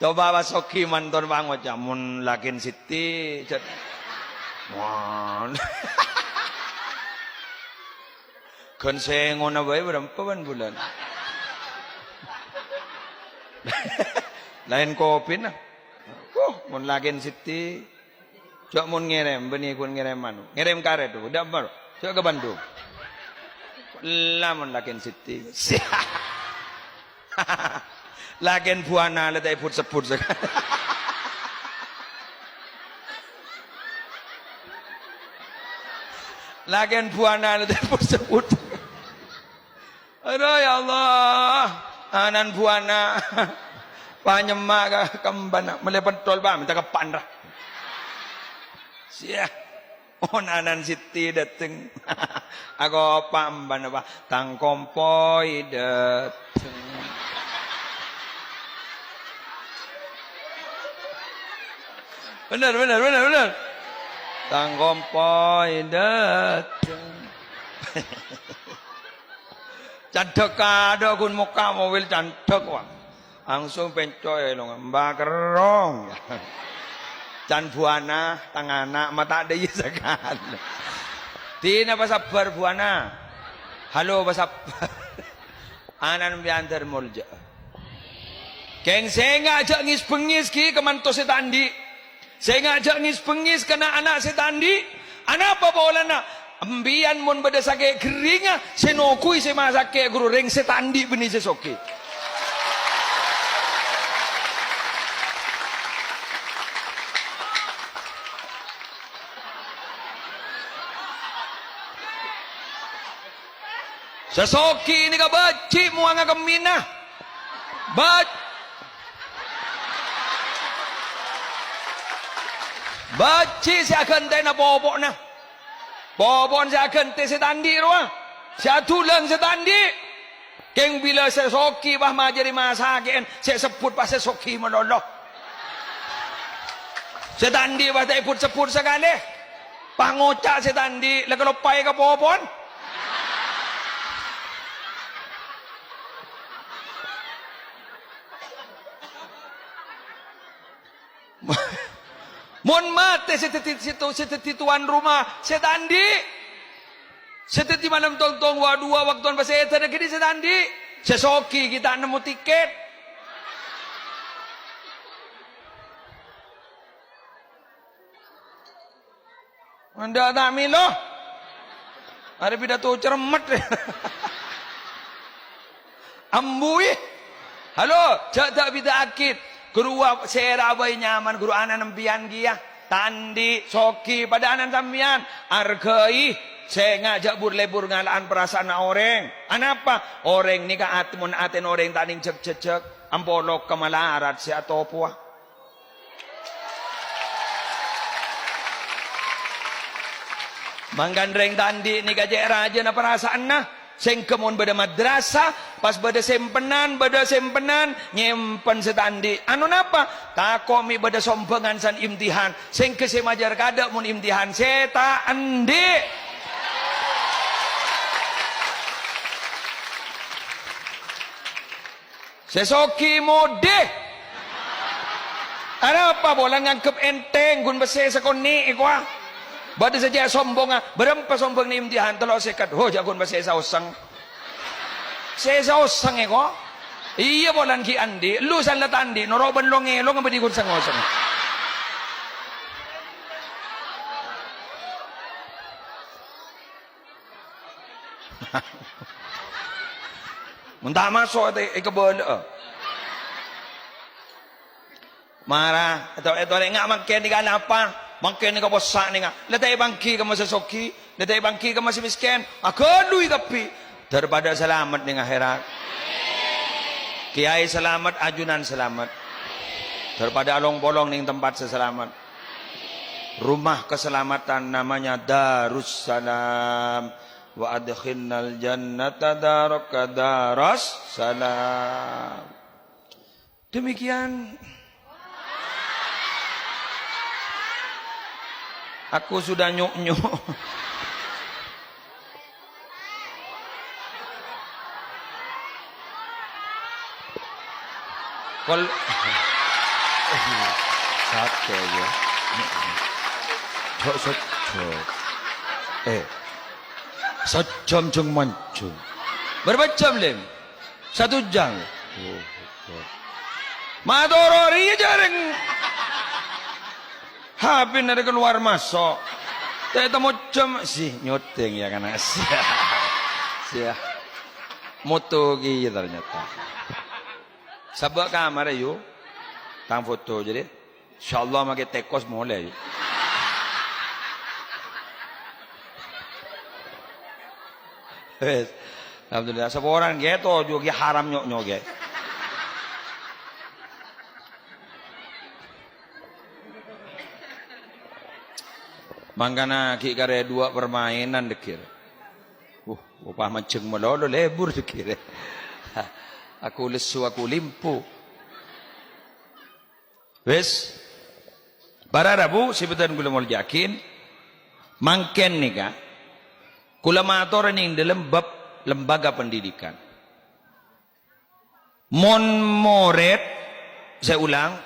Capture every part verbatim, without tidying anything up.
Coba pas soghi manton pangoca', "Mon lakèn Siti," jhât. Mon. Ghân sèngona bhâi bârâmpa bân bulân. Laèn kopina. Wuh, mon lakèn Siti. Jhâ' mon ngèrèm, bânnè ghun ngèrèm anu. Ngèrèm karèt, dâ' bâr. Jhâ' ka Bandung. Ella mon lakèn Siti. Lakèn buwâna la ta' èbut-sebut sakalè. Lakèn buwâna la ta' èbut-sebut. Aduh, ya Allah. Ana'na buwâna. Panyemma' ka kembhâna. Mellè pentol, Pa', mènta keppa'an, ra. Sia. Oh, ana'na Siti dâteng. Ako pa' embhâna, Pa'. Tang kompoy dâteng. Bener, bener, bener, bener. Tang kompoy dâteng. Candhek kadhâ' ghun mokka' mobil candhek, wa. Langsung pènco' è longa, "Mbah Kerrong." Can buwâna, tang ana', ma' ta' dhâddhi sakalè. Dinah pasabbhâr buwâna. Halo, pasabbhâr. Ana'na bi'andar molja. Kèng sènga' jhâ' ngis-bengngis ghi' ka manto sè ta' andi'. Sènga' jhâ' ngis-bengngis ka na'-ana' sè ta' andi'. Anapa polana? Empèyan mon bâdâ sakè' ghâringnga, sè noghuwi sè masakè' ghuru rèng sè ta' andi' bânnè sè soghi. Sè soghi nèka bâji' mowangnga kemmina. Bâ-, bâji' sè aghântèna popo'na. Popo'na sè aghântè sè ta' andi' rowa. Sè adhulang sè ta' andi'. Kèng bilâ sè soghi, bâ, majâri masakè'en, sè èsebbhut, bâ, sè soghi malolo. Sè ta' andi', bâ, ta' èbut-sebbhut sakalè. Pangoca' sè ta' andi', la kaloppaè ka popo'na. Mon matè sè dhâddhi, sè to-, sè dhâddhi towan roma, sè ta' andi'. Sè dhâddhi malem tongtong, wa duwâ' bâktowan pasèdhâna ghi' sè ta' andi'. Sè soghi ghi' ta' nemmo tiket. Endâ' ta' mèlo. Arè pidato cermet. Ambuwi. Halo, jhâ' ta' bidhâ'aghi. Ghuru wa-, sèra bhâi nyaman, ghuru ana'na empèyan kèya. Ta' andi', soghi, padâ ana'na sampèyan. Arghâi. Sènga' jhâ' bur-lebur ngala'an parasaanna orèng. Anapa? Orèng nèka at-, mon atèna orèng ta' nèng jhâk-jhâjhâk. Ampolok ka malarat sè atopowa. Mangkana rèng ta' andi' nèka cè' rajâna parasaanna. Sèngghâ mon bâdâ madrasah, pas bâdâ sèmpenan, bâdâ sèmpenan, nyèmpen sè ta' andi'. Ano napa? Tako' mè' bâdâ sombhângan san imtihan. Sèngghâ sè majâr kaadâ' mon imtihan sè ta' andi'. Sè soghi modhi. Arapa polana nganggep ènthèng ghun pèssè sakonè' èkowa? Bâdâ sè cè' sombhângnga, bârâmpa sombhângnga imtihan tello sèket. Ho, jhâ' ghun pèssè saosèng. Sè saosèng èkowa. Iyâ polana ghi' andi', lu san la ta' andi', noro' bân lo-ngèlo ngabâdhi ghun sèng-osèng. Mon ta' maso' ète-, èkabâlâ'â. Mara, èto-, ètolè nga' mangkèn nèka napa? Mangkèn nèka possa' nèka. La ta' èpangghi ka masa soghi, la ta' èpangghi ka masa mèskèn. Aghâlui kabbhi. Daripada salamet nèng akhèrat. Kèyaè salamet, ajunan salamet. Daripada along-polong nèng tempat sè salamet. Rumah keselamatan namanya Darussalam. Wa adkhilnal jannata daraka daras salam. Demikian. Aku sudah nyuk-nyuk. Kol-, Sate, ya. Jhâ' sajjhâm. Eh, sajjhâm jhâng manjhâng. Bârâmpa jhâm, Lèm? Satu jam. Oh, oh. Mator rèya jhâreng. H P-na rè kalowar maso'. Tè' temo jhâm, sih, nyoteng ya, kana'. Sia. Sia. Moto kèya ternyata. Sabâ' kamar, yu. Tang foto jârèya. Insyaallah makè tèkos molè, yu. Wes. Alhamdulillah. Saporana ghi' toju' ghi' haram nyo'-nyo' ghi'. Mangkana ghi' karè duwâ' permainan dâgghi'. Wah, opa manjheng malolo lebur dâgghi'. Aku lesu, aku limpu. Wis. Para rabu sè bhâdhân kaulâ molja'aghi, mangkèn nèka kaulâ mator neng dâlem bab lembaga pendidikan. Mon morèd, saya ulang,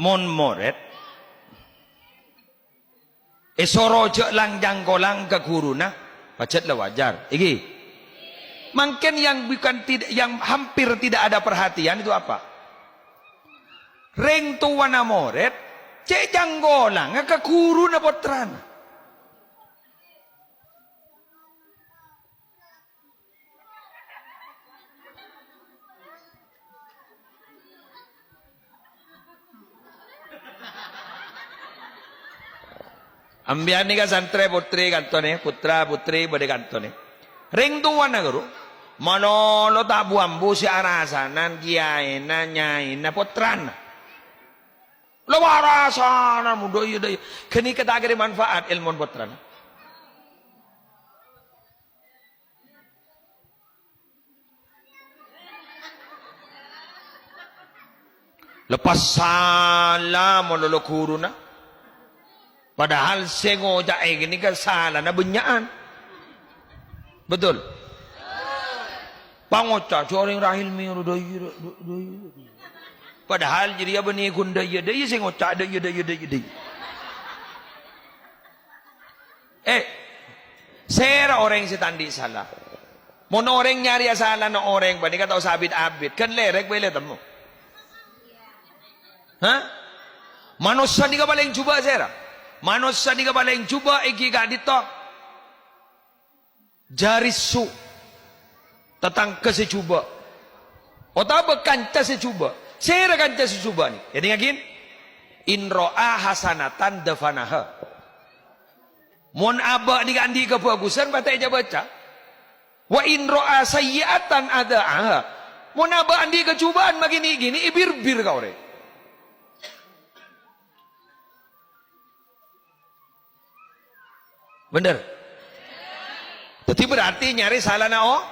mon morèd èsoro jhâ' lang-jhângkolang ka ghuruna, pajhât la wajar. Iki. Mangkèn yang bukan tid-, yang hampir tidak ada perhatian itu apa? Rèng towana morèd cè' jhângkolanga ka ghuruna pottrana. Ambiyân nèka santrè pottrè kantonè, pottra pottrè bâdâ kantonè. Rèng towana, ghuru, malolo ta' bu-ambu sè arasanan kèyaèna, nyaèna, pottrana. La arasanan, mon dâ' iyâ, dâ' iyâ. Ghânèka ta' kèra manfaat èlmona pottrana. Lepas sala malolo ghuruna. Padahal sè ngoca'è ghânèka salana bânnya'an. Betul? Pangoca', "Jhâ' orèng Rahil mèro dâ' iyâ, dâ' iyâ." Padahal jârèya bânnè ghun dâ' iyâ, dâ' iyâ sè ngoca', "Dâ' iyâ, dâ' iyâ, dâ' iyâ, dâ' iyâ." Eh, sèra orèng sè ta' andi' sala? Mon orèng nyarèya salana orèng panèka ta' osa abit-abit, ghân lèrèk bhâi la ètemmo. Hah? Manossa nèka palèng jhubâ' sèra? Manossa nèka palèng jhubâ' èngghi ka'dinto. Jârèssu, tatangghâ sè jhubâ', otabâ kanca sè jhubâ'. Sèra kanca sè jhubâ' nè? Èdingngaghi, "In ra'a hasanatan dafanaha." Mon abâ' nèka andi' kabhâghusân, patè' ca-bâca. "Wa in ra'a sayyi'atan adza'aha." Mon abâ' andi' kajhubâ'ân, magini-gini, èbir-bir ka orèng. Bhender? Dhâddhi berarti nyarè salana o-,